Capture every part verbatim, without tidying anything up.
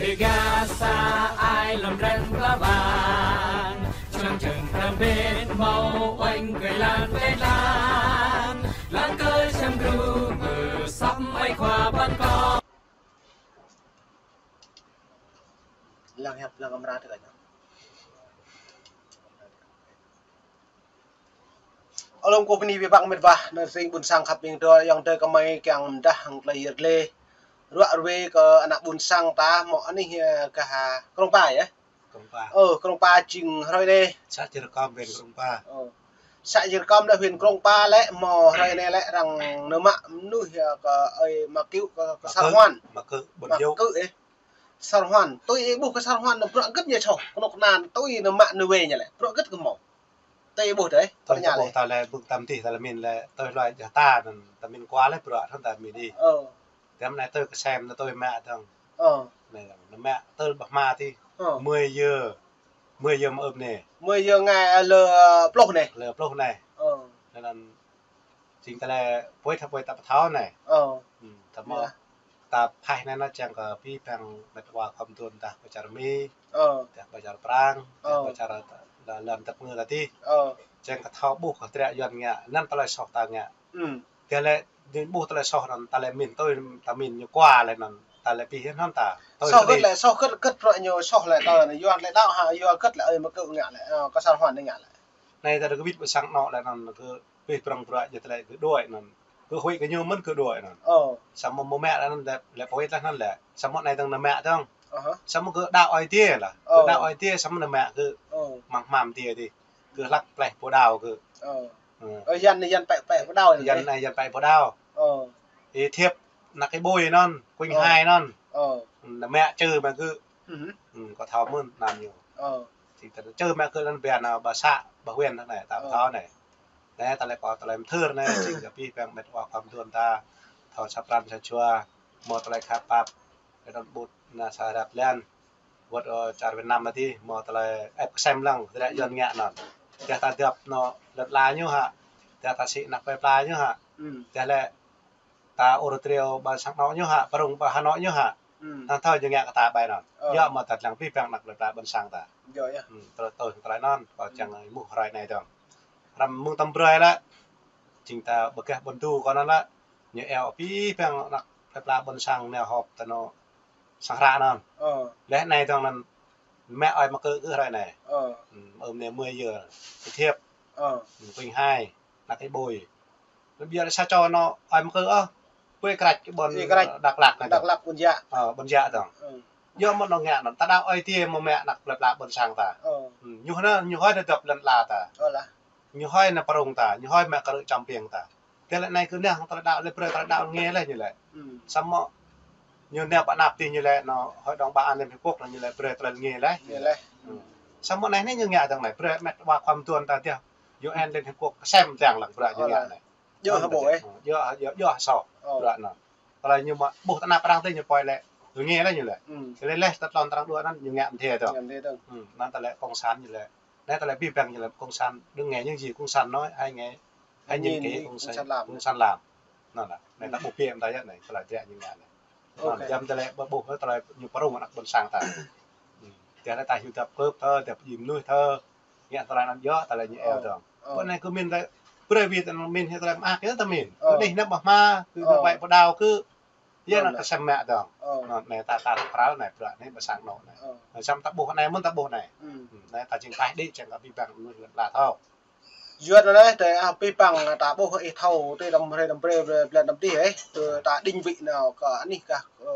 Gasa ai lăm răng pla bang, čang čang pram bên mâo oanh kơi lan kơi lan, lan kơi čang gru mơ săp ai khua ban kâo. Lăng hiăp, lăng amra tơ kơ ñu. Alum kơ bơni abih bang met wa, nơ̆r sing ƀuôn sang khăp ƀing tơ, ayŏng adơi gơmơi kiăng mơdah hăng tơlơi yơr gleh. Ruă ruê kơ ană ƀuôn sang ta, mâo anih, ơ, gah Krông Pa yơh. Krông Pa. Ơ, Krông Pa jing hrơi anai. Să Čư̆ Rơkăm huyện Krông Pa. Ơ. Să Čư̆ Rơkăm lĕ huyện Krông Pa lĕ, mâo hrơi anai lĕ arăng nao mă mơnuih yơh kơ ơi Ma Kư̆ kơ, kơ Sar Huan. Ma Kư̆, ƀôn Yuk. Ma Kư̆, ơ. Sar Huan, tui ih ƀuh kơ Sar Huan, nao bruă hơget ñu soh, kơnuk kơna tui nao mă nao wai ñu lĕ, bruă hơget kơ mâo. Tui ih ƀuh dơi, tui ih ƀuh lĕ. Ta lĕ ƀuh tam tih ta lĕ min lĕ, tui hluai jah ta anŭn, ta min kua lĕ bruă thun ta min ih. Ơ. Tơm anai tui kơsem anŭn tui mă dơ̆ng. Ơ. Anai dơ̆ng, nao mă tơl ƀah hma tih. Ơ. Mười giờ, mười giờ mơ ưm anai. Mười giờ ngày, ơ, lơ, ơ, pluh anai. Lơ pluh anai. Ơ. Anŭn jing tơlơi pơwĭt hă pơwĭt ta pơthâo anai. Ơ. Hmm, ta mâo. Yơh. Ta phaih anai nă čang kơ abih bang met wa khua mơduôn ta pơ čar Mi. Ơ. Ta pơ čar Prang, ta pơ čar la-, lŏn tơp ngơ ta tih. Ơ. Čang kơ thâo ƀuh kơ trĕ Yuan ngă, anŭn tơlơi soh ta ngă. Hmm. Tơlơi, ñu ƀuh tơlơi soh anŭn, tơlơi min tui, ta min ñu kua lĕ anŭn, tơlơi pih anŭn ta. Soh hơget lĕ, soh hơget, hơget bruă ñu soh lĕ, tơlơi anai Yuan lĕ đaŏ hă, Yuan hơget lĕ, ơi Ma Kư̆ ngă lĕ, ơ, kơ Sar Huan ñu ngă lĕ. Anai ta dơ̆ kơ wĭt pơ sang anŏ lĕ anŭn kơ pih prŏng bruă ñu tơlơi kơ đuaĭ anŭn. Kơ huĭ kơ ñu mơ̆n kơ đuaĭ anŭn. Ơ. Samơ̆ mơ̆ mă lĕ anŭn lĕ, lĕ pơwĭt lĕ anŭn lĕ. Samơ̆ anai dơ̆ng nao mă dơ̆ng. Aha. Samơ̆ kơ đaŏ Aê Diê lah. Kơ đaŏ Aê Diê samơ̆ nao mă kơ măng hmam Aê Diê dih. Kơ hlăk pleh pô đaŏ kơ. Ơ. Ơ, Yuan, Yuan pĕ, pĕ pô đaŏ anŭn. Yuan anai Yuan pĕ pô đaŏ. Ơ. Ih Thiêp, ană kơ Bui anŭn, Kuing Hai anŭn. Ơ. Nao mă čơ mă kơ. Hmm, kơ thâo mơ̆n anăn ñu. Ơ. Jing ta čơ mă kơ anăn ƀiă nao ƀă să, ƀă huyện anai, ta ƀu thâo anai. Anai, tơlơi kơ tơlơi mơthưr anai, jing kơ abih bang met wa khua mơduôn ta, thâo sa pran sa jua, mâo tơlơi khăp pap, kơ anŭn ƀut ană sa rap lan, wơ̆t, ơ, čar Việt Nam adih, mâo tơlơi ĕp kơsem lăng, tơlơi Yuan ngă anŭn. Tơdah ta djŏp anŏ lŏn ala ñu hă, tơdah ta sĭ anăp plơi pla ñu hă, hmm, tơdah lĕ ta ur triu ƀơi sang anŏ ñu hă, prŏng ƀơi Hà Nội ñu hă. Hmm. Anŭn thâo ñu ngă kơ ta ƀai anŭn. Ơ. Yua mơ̆ ta lăng abih bang anăp plơi pla ƀôn sang ta. Yua, yua. Hmm, tơl-, tơl-, tơlơi anŭn, kơ čang ih ƀuh hrơi anai dơ̆ng. Răm mơ̆ng tơm brơi lĕ, jing ta ƀơgah ƀôn du kơ anŭn lĕ. Ñu iâu abih bang anăp plơi pla ƀôn sang nao họp ta anŏ sang hră anŭn. Ơ. Leh anai dơ̆ng anŭn mă ơi Ma Kư̆ kơ hrơi anai. Ơ. Hmm, ưm anai mười giờ, Ih Thiêp. Ơ. Hmm, Kuing Hai, ană kơ Bui. Lĕ ƀiă lĕ sa čô anŏ ơi Ma Kư̆ ôh. Pui krač kơ ƀôn Dak Lak anai dơ̆ng. Dak Lak ƀôn Jă. Ơ, ƀôn Jă dơ̆ng. Yua mơ̆ anŏ ngă anŭn, ta đaŏ Aê Diê mơ̆ mă anăp plơi pla ƀôn sang ta. Ơ. Hmm, ñu hơnă, ñu hơi nao djŏp lŏn ala ta. Ơ lah. Ñu hơi nao prŏng ta, ñu hơi mă krư̆ čăm piêng ta. Tơlơi anai kơ anai, tơlơi đaŏ lĕ brơi tơlơi đaŏ ngă leh ñu lĕ. Hmm. Samơ̆ ñu nao ƀă anăp tih ñu lĕ, anŏ Hội đồng Bảo an Liên Hiệp Quốc anŭn ñu lĕ brơi tơlơi ngă leh. Ngă leh. Hmm. Samơ̆ anai anai ñu ngă dơ̆ng anai, brơi met wa khua mơduôn ta tih. U N Liên Hiệp Quốc kơsem tơlơi lăng bruă ñu ngă anai. Yua hơbô, ơ. Yua, yua, yua soh. Ơ. Bruă anŭn. Tơlơi ñu mă ƀuh tơ anăp arăng tih ñu pơhiăp lĕ. Ñu ngă leh ñu lĕ. Hmm. Tơlơi leh tơtlon arăng đuaĭ anŭn ñu ngă mơ̆n tih dơ̆ng. Ngă mơ̆n tih dơ̆ng. Hmm, anŭn tơlơi cộng sản ñu lĕ. Anai tơlơi abih bang ñu lĕ cộng sản đừng nghe những gì cộng sản nói, hãy nghe, hãy nhìn cái cộng sản làm. Cộng sản làm. Anŭn lah. Anai ta ƀuh biă mơ̆n ta yơh anai, tơlơi tơlơi ñu ngă anai. Anŭn, jăm tơlơi ƀuh, ƀuh tơlơi ñu prŏng anăp ƀôn sang ta. Hmm. Tơlơi ta hyu dăp kơp thơ, dăp jim nuih thơ. Ngă tơlơi anŭn yơh, tơlơi ñu iâu dơ̆ng. Ơ. Pơ anai kơ min tơlơi, brơi wĭt anŭn min hĭ tơlơi mơak yơh ta min. Ơ. Kơ đih anăp ƀă hma, kơ anăp ƀă pô đaŏ kơ. Yua anŭn kơsem mă dơ̆ng. Ơ. Anŭn, anai ta, ta phrâo anai, bruă anai ƀơi sang anŏ anai. Ơ. Anai, samơ̆ ta ƀuh anai, mơ̆n ta ƀuh anai. Hmm. Hmm, anai ta jing pơhiăp đĭ, čang kơ abih bang mơnuih lŏn ala thâo. Yua anŭn lĕ, tơdah abih bang ta ƀuh ih thâo, tui tơm hrơi tơm brơi, brơi, brơi tơm tih, ơ, tui ta đing wĭ nao kơ anih gah, ơ,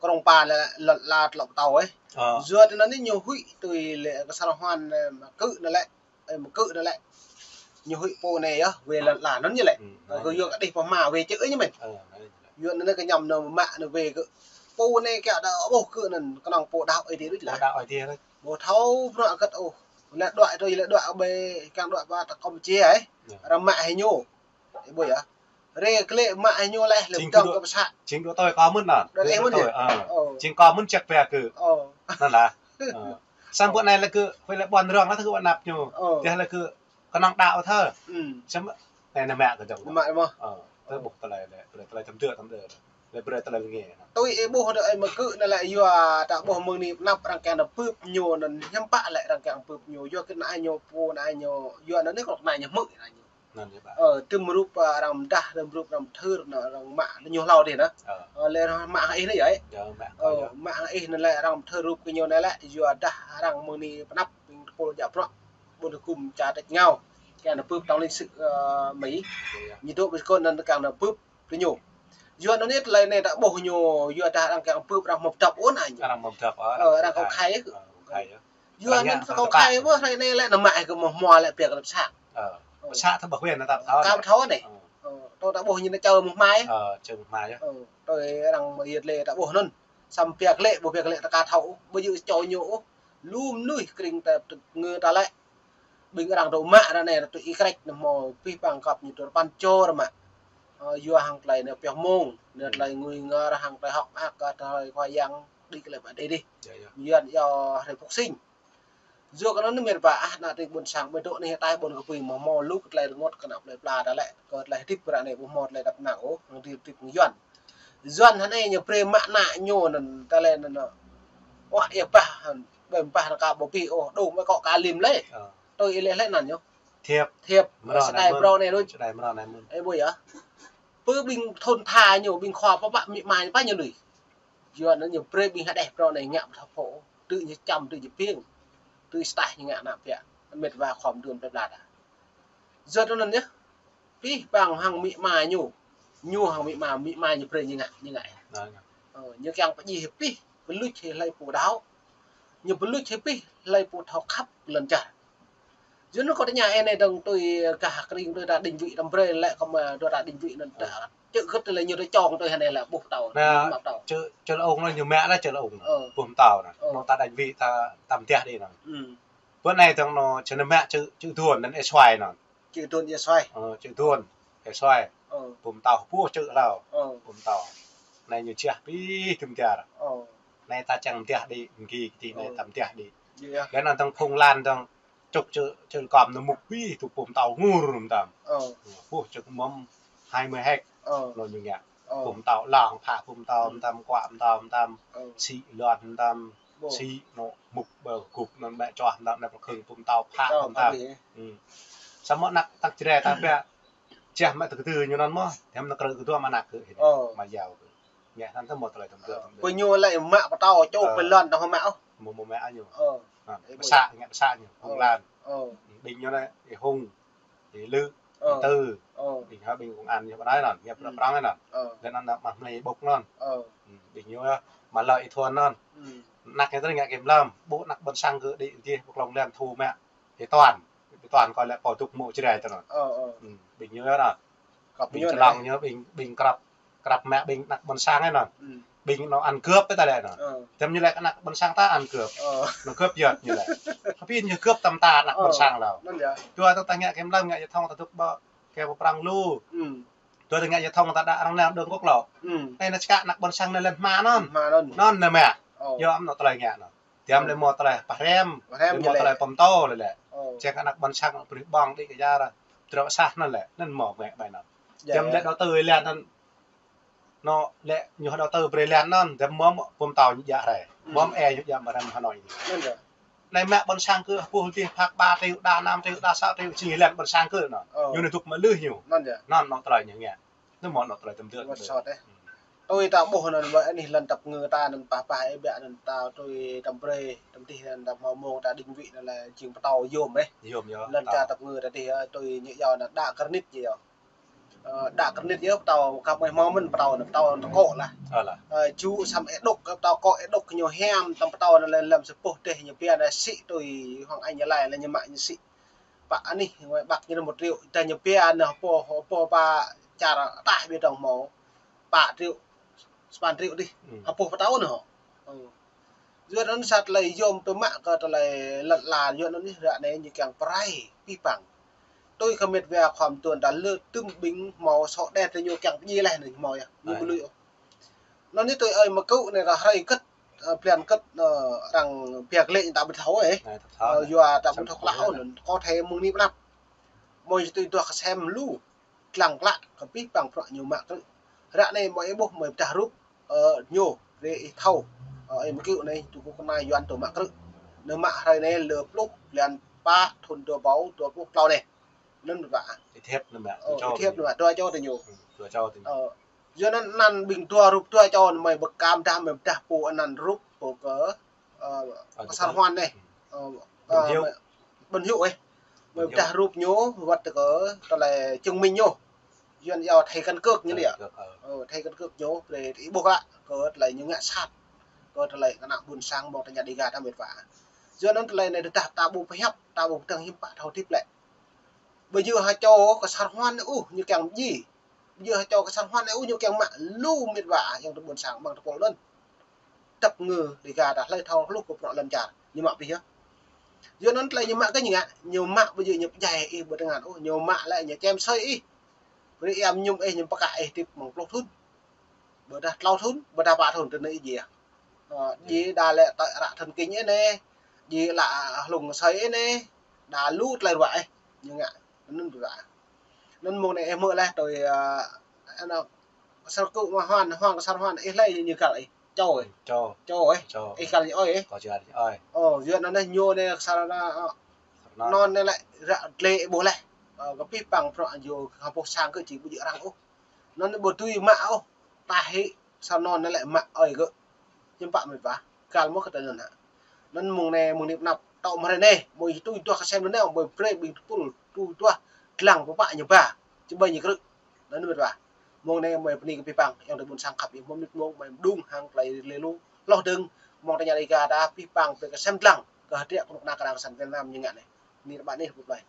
Krông Pa lĕ lŏn ala tơlŏ pơtâo, ơ. Ơ. Yua anŭn lĕ ñu huĭ tui lĕ kơ Sar Huan, ơ, Ma Kư̆ anŭn lĕ. Ơ, Ma Kư̆ anŭn lĕ. Ñu huĭ pô anai yơh, wai lŏn ala anŭn ñu lĕ. Hmm, ơ, kơ yua kơ đih pơhma wai čư̆ ñu mơ̆n. Ơ, anai. Yua anŭn kơ ñu nao mă nao wai kơ. Pô anai kiăng đaŏ ƀuh kơ anŭn, kơnơ̆ng pô đaŏ Aê Diê đôč lah. Pô đaŏ Aê Diê đôč. Ƀu thâo bruă hơget ôh. Lĕ đuaĭ tui, lĕ đuaĭ ƀơi, kiăng đuaĭ ƀơi ta Kampuchia, ơ. Yơh. Arăng mă hĭ ñu. Ih ƀuh yơh. Rê klĕ mă hĭ ñu leh, lĕ jing dŏng kơ pơsă. Jing đuaĭ tui kâo mơ̆n anŭn. Đuaĭ tui ih mơ̆n yơh. Ơ. Jing kâo mơ̆n ček pia kơ. Ơ. Anŭn lah. Ơ. Samơ̆ anai lĕ kơ, huĭ lĕ ƀuăn rŏng lah tơ kơ anăp ñu. Ơ. Tơdah lĕ kơ kơnơ̆ng đaŏ thơ. Hmm. Samơ̆ anai nao mă kơ dŏng. Nao mă mơ̆n. Ơ. Tơ ƀuh tơlơi lĕ, tơlơi, tơlơi tơm tơm tơm. Lĕ brơi tơlơi lĕ ngă. Tui ih ƀuh dŏ ih mơkư̆ anai lĕ yua ta ƀuh mơ̆ng anai pơnăp arăng kiăng ta bưp ñu anŭn hiư̆m pă lĕ arăng kiăng bưp ñu. Yua kơ anai ñu pô anai ñu, yua anŭn anai kơ anai ñu hmư̆ anai ñu. Anŭn yơh, ƀă. Ơ, tơm rup, ơ, arăng mơdah, tơm rup arăng mơthưr, anŭn arăng mă, anŭn ñu hlâo dih anŭn. Ơ. Ơ, lĕ arăng mă hăng ih anai yơh, ơ? Yơh, mă hăng ih anŭn lĕ arăng mơthưr rup kơ ñu anai lĕ, yua dah arăng mơ̆ng anai pơnăp, ƀing tơpul djă bruă, ƀôn hơgŭm čar tač rơngiao. Kiăng ta bưp tổng lãnh sự, ơ, Mỹ. Yơh, yơh. Ñu dŏ ƀơi kơ anŭn kiăng ta bưp tui ñu. Yua anŭn anai tơlơi anai ta ƀuh ñu, yua dah arăng kiăng bưp arăng hmâo pơdŏp ôh anai ñu. Arăng hmâo pơdŏp, ơ, ơ, arăng kông khai. Kông khai, ơ, kông khai, ơ. Yua anŭn kông khai ƀuh hrơi anai lĕ nao mă kơ mơ̆ hmua lĕ pia kơ lĕ pơsă. Ơ, pơsă ta ƀuh wĕn ta thâo. Ka thâo anai. Ơ. Ơ, tơ ta ƀuh ñu anai čơ mơ̆ hmua. Ơ, čơ mơ̆ hmua. Ơ, tơ arăng mơyơt lĕ ta ƀuh anŭn. Samơ̆ pia kơ lĕ, ƀuh pia kơ lĕ ta ka thâo ôh, ƀu djơ̆ čô ñu ôh. Lu mơnuih kring ta tơngư ta lĕ. Ƀing arăng dŏ mă ră anai, tui ih krĕč anai hmâo abih bang găp ñu tơpăn čô ră mă. Ơ, yua hăng tơlơi anai pioh mông, anai tơlơi ngui ngor hăng tơlơi hơ̆k mơak kơ tơlơi Khua Yang đĭ kơ lĕ ƀă dih dih. Yơh, yơh. Yuan yơh hrơi Phúc Sinh. Yua kơ anŭn mĕt wa ah ană tring ƀôn sang ƀơi dŏ anai tai ƀôn kơ pui mơ̆ hmâo lu kơ tơlơi rơngot kơ ană plơi pla ta lĕ, kơ tơlơi hơdip ră anai ƀu hmâo tơlơi đăp năng ôh, hăng hơdip, hơdip mơ̆ng Yuan. Yuan hăng anai ñu brơi mă ană ñu anŭn tơlơi anŭn. Ơ, ƀing bah hăng, ƀing bah anŭn ka ƀu ƀuh ôh, dŏ mă kơ ka lim lĕ. Ơ. Tui ih lĕ lĕ anŭn ñu. Thiep. Thiep. Mơrô anai mơ̆n. Sơdai brô anai đôč. Sơdai mrô anai mơ̆n. Ơ, ƀu yơh. Pơ ƀing thôn tha ñu, ƀing khua pơpă mĭ ma ñu pă ñu lui. Yua anŭn ñu brơi ƀing hơđeh brô anai ngă ƀu thâo pô. Tui ñu čăm, tui ñu ƀing. Tui sơtaih ñu ngă ană ƀiă. Mĕt wa khua mơdun plơi pla ta. Yua anŭn yơh. Abih bang hăng mĭ ma ñu. Ñu hăng mĭ ma, mĭ ma ñu brơi ñu ngă, ñu ngă. Ơ, ñu kiăng pơjing hĭ abih, pơluč hĭ hlơi pô đaŏ. Ñu pơluč hĭ abih, hlơi pô thâo khăp lŏn čar. Yua anŭn kâo tơña ih anai dơ̆ng tui gah kring tui ta định vị tăm brơi lĕ kơ mă dŏ ta định vị anŭn ta. Ơ. Čư̆ gơ̆t lĕ ñu tơ čong tui hăng anai lĕ ƀuh pơtao, anai, mă pơtao. Čư̆, čư̆ lŏng anŭn ñu mă lĕ čư̆ lŏng anŭn. Ơ. Ƀuh pơtao anŭn. Ơ. Anŭn ta định vị ta, ta mơdah đih anŭn. Ơ. Bơ anai dơ̆ng anŭn čư̆ anŭn mă čư̆, čư̆ Duôn anŭn ih suai anŭn. Čư̆ Duôn ih suai. Ơ, čư̆ Duôn ih suai. Ơ. Ƀuh pơtao ƀuh čư̆ hlâo. Ơ. Ƀuh pơtao. Anai ñu čih abih tơm tiar. Ơ. Anai ta čang mơdah đih, mơ̆ng gih kơ dih anai ta mơdah đih. Yơh, yơh. Lĕ anŭn dơ̆ng phung lan dơ̆ng čŭk čư̆, čư̆ lŏng kăm anŭn mŭk abih tŭ ƀuh pơtao ngur mơtam. Ơ. Ƀuh čư̆ mơ̆m hai mươi héc. Ơ. Anŭn ñu ngă. Ơ. Ƀuh pơtao lăng phă, ƀuh pơtao mơtam kuă, mơtam, mơtam. Ơ. Sĭ lŏn mơtam. Ƀuh. Sĭ anŭn mŭk ƀơi gŭp anŭn mă čoh mơtam, anai pơkhơ̆ng ƀuh pơtao phă mơtam. Ơ, abih. Ơ. Samơ̆ anăk tăk Jrai ta ƀiă. Čah mă tơkơdư ñu anŭn mơ̆, hiam anŭn krư̆ kơdua mă anăk kơ hĭ. Ơ. Mă yao kơ. Ngă anŭn tơ mơ̆ tơlơi tơm tơm. Ơ. Pơ ñu lĕ mă pơtao čô pơ lŏn ta hmâo mă ôh. Mơ̆ mơ̆ mă ñu. Ơ. Ơ, pơsă, ngă pơsă ñu, phung lan. Ơ. Ƀing ñu anai, ih Hung, ih Lư, ih Tư. Ơ. Ƀing hă, ƀing công an ñu pơ anai anŭn, ñu pơ prăng anŭn. Ơ. Lĕ anŭn mă mlei ƀŭk anŭn. Ơ. Ƀing ñu mă lơ ih Thuôn anŭn. Anăk ñu tơ ngă kơ mlam, ƀuh anăk ƀôn sang kơ đĭ dih, ƀuh klŏng lĕ thu mă. Ih Toàn, ih Toàn kơ lĕ pô dŏ mơ̆ Jrai tơ anŭn. Ơ, ơ. Ƀing ñu anŭn. Ƀing ñu čơlŏng ñu, ƀing, ƀing krăp, krăp mă ƀing anăk ƀôn sang anŭn. Ƀing anŭn ăn cướp ta lĕ anŭn. Ơ. Tơm ñu lĕ anăk ƀôn sang ta ăn cướp. Ơ. Anŭn cướp yơh ñu lĕ. Tapi ñu cướp tơm ta anăk ƀôn sang lĕ. Anŭn yơh. Dua ta ngă kơ mlam ngă yơh thong ta dŏ ƀă kơ pơ prăng lu. Dua ta ngă yơh thong ta đă arăng nao dơ̆ng kŏk lŏ. Anai anŭn čơkă anăk ƀôn sang anai lĕ hmua anŭn. Hmua anŭn. Anŭn anai mă. Ơ. Yơh anŭn tơlơi ngă anŭn. Tơm lĕ mơ̆ tơlơi pơhrăm, lĕ mơ̆ tơlơi pơm tâo lĕ lĕ. Ơ. Čang anăk ƀôn sang prih ƀong đĭ kơ yar, trŏ sah anŭn lĕ, anŭn mơ̆ ngă ƀai anŭn. Tơm lĕ đầu tư lĕ anŭn, anŭn lĕ ñu đầu tư brơi lĕ anŭn, tơm mơ̆ pơm tâo ñu djă rai. Mơ̆ ê ñu djă mơ̆ rai mơ̆ Hà Nội. Anai mă ƀôn sang kơ ƀuh dih phak ba triệu, đa năm triệu, đa sáu triệu, či lĕ ƀôn sang kơ anŭn. Ơ. Ñu anai dŏ mă lưh ñu. Anŭn anŭn tơlơi ñu ngă. Anŭn mơ̆ anŭn tơlơi tơm tơm. Wơ̆t sot ih. Tui ta ƀuh anŭn wơ̆t anih lŏn tăp ngư ta anŭn pah pah ih ƀiă anŭn ta tui tăm brơi, tăm dih anŭn ta hmâo mông ta định vị anŭn lĕ jing pơtâo yôm ih. Yôm yơh. Lŏn čar tăp ngư ta dih, ơ, tui ñu yơh anŭn đa granit yơh. Ơ, đa granit yơh pơtâo kăp mơi hmâo mơ̆n pơtâo anŭn pơtâo anŭn tơkŏ lah. Ơ lah. Ơ, ču samơ̆ ih dŏ pơtâo kŏ ih dŏ ñu hiam tăm pơtâo anŭn lĕ lăm sa boh dêh ñu pia anŭn sĭ tui Hoàng Anh Gia Lai lĕ ñu mă ñu sĭ. Pă anih, ngoai ƀăk ñu anŭn một triệu, dah ñu pia anŭn hơpô, hơpô pă čar ataih ƀiă dơ̆ng hmâo pă triệu, sapăn triệu dih. Hơpô pơtâo anŭn hŏ. Ơ. Yua anŭn sa tơlơi yôm tơmă kơ tơlơi lăt la, yua anŭn anih ră anai ñu kiăng pơrai abih bang. Tui kơ mĕt wa khua mơtuan ta lơ tơm ƀing hmâo sŏ đet ñu kiăng pơdjai leh anŭn hmâo yơh. Ñu ƀu lui ôh. Anŭn anih tui ơi mơkư̆ anai ta hrơi kơ̆t, ơ, blan kơ̆t, ơ, arăng pia kơ lĕ ta ƀu thâo ôh. Ơ, yua ta ƀu thâo klă ôh anŭn. Kơ thê mơ̆ng anai pơnăp. Mơi tui duah kơsem lu. Lăng klă kơ abih bang bruă ñu mă krư̆. Ră anai mơi ih ƀuh mơi pơdah rup, ơ, ñu, rê ih thâo. Ơ, ih mơ̆ kơnai, tŭ kơnai Yuan tŭ mă krư̆. Nơ̆ mă hrơi anai lơ pluh, blan pă, thŭn dua rơbâo dua pluh klâo anai. Anŭn mơ̆. Ih thiăp nơ̆ mă, ơ, ih thiăp nơ̆ mă, dua čô tơ ñu. Ơ, yua anŭn anăn ƀing dua rup dua čô anŭn mơi pơkăm dah mơi pơdah pô anăn rup pô kơ, ơ, kơ Sar Huan anai. Ơ, ƀôn hyu ih. Mơi pơdah rup ñu, wơ̆t kơ tơlơi chứng minh ñu. Yuan yua thẻ căn cước ñu anai. Ơ, thẻ căn cước ñu, brơi ih ƀuh lă, kơ tơlơi ñu ngă sat. Kơ tơlơi kơ ană ƀôn sang mơ̆ng tơña Dega ta mĕt wa. Yua anŭn tơlơi anai tơdah ta ƀu pơhiăp, ta ƀu pơdơ̆ng hiư̆m pă thâo hơdip lĕ. Ƀu djơ̆ ha čô kơ Sar Huan anai ôh, ñu kiăng mơ̆ djai. Ƀu djơ̆ ha čô kơ Sar Huan anai ôh, ñu kiăng mă lu mĕt wa, ayŏng adơi ƀôn sang mơ̆ng tơpul anŭn. Tơp ngư Dega ta hlơi thâo hluh kơ prŏ lăm čar, ñu mă pih yơh. Yua anŭn tơlơi ñu mă kơ ñu ngă, ñu mă ƀu djơ̆ ñu pơdjai ih ƀơi tơngan ôh, ñu mă lĕ ñu čem sơi ih. Brơi ia mơñum ih ñu pơkă ih hơdip mơ̆ng pluh thŭn. Ƀôdah klâo thŭn, ƀôdah pă thŭn tơ anai ih djai. Ơ, djai đa lĕ tơ̆ ră thần kinh ih anai, djai lă hlung sơi ih anai, đa lu tơlơi ruă ih, ñu ngă, anŭn ruă. Anŭn mơ̆ng anai ih hmư̆ laih tui, ơ, anŭn, Sar kơ mă Huan, Huan kơ Sar Huan, ih hlơi ñu găl ih, čô ih. Čô. Čô ih. Čô. Ih găl ñu ơi ih. Kâo găl ñu ơi. Ơ, yua anŭn anai ñu anai Sar anŭn, ơ, Sar anŭn. Anŭn anai lĕ ră glai ih ƀuh laih. Ơ, kơ pih păng prŏ yua ha boh sang kơ či ƀu djơ̆ arăng ôh. Anŭn anai ƀu dưi mă ôh. Tah hĭ Sar anŭn anai lĕ mă ơi gơ̆. Hiư̆m pă mĕt wa. Găl mơ̆ kơ tơlơi anŭn hă. Anŭn mơ̆ng anai mơ̆ng anai pơnăp tŏ mơ̆ hrơi anai. Mơi tui duah kơ sem anŭn anai, mơi brơi ƀing tơpul tui duah lăng pơpă ñu ba. Či ƀơi ñu krư̆. Anŭn mĕt wa. Mơ̆ng anai mơi bơni kơ pih păng, ayŏng adơi ƀôn sang khăp ih, mơ̆ng mơnit mơ̆ng mơi mơđung hăng tơlơi lĕ lu. Hloh dơ̆ng, mơ̆ng tơña Dega ta pih păng, brơi kơ sem lăng, kơ hơdră kơnuk kơna kơ arăng kơ sang Việt Nam ñu ngă anai. Anai rơbat anai, bye bye.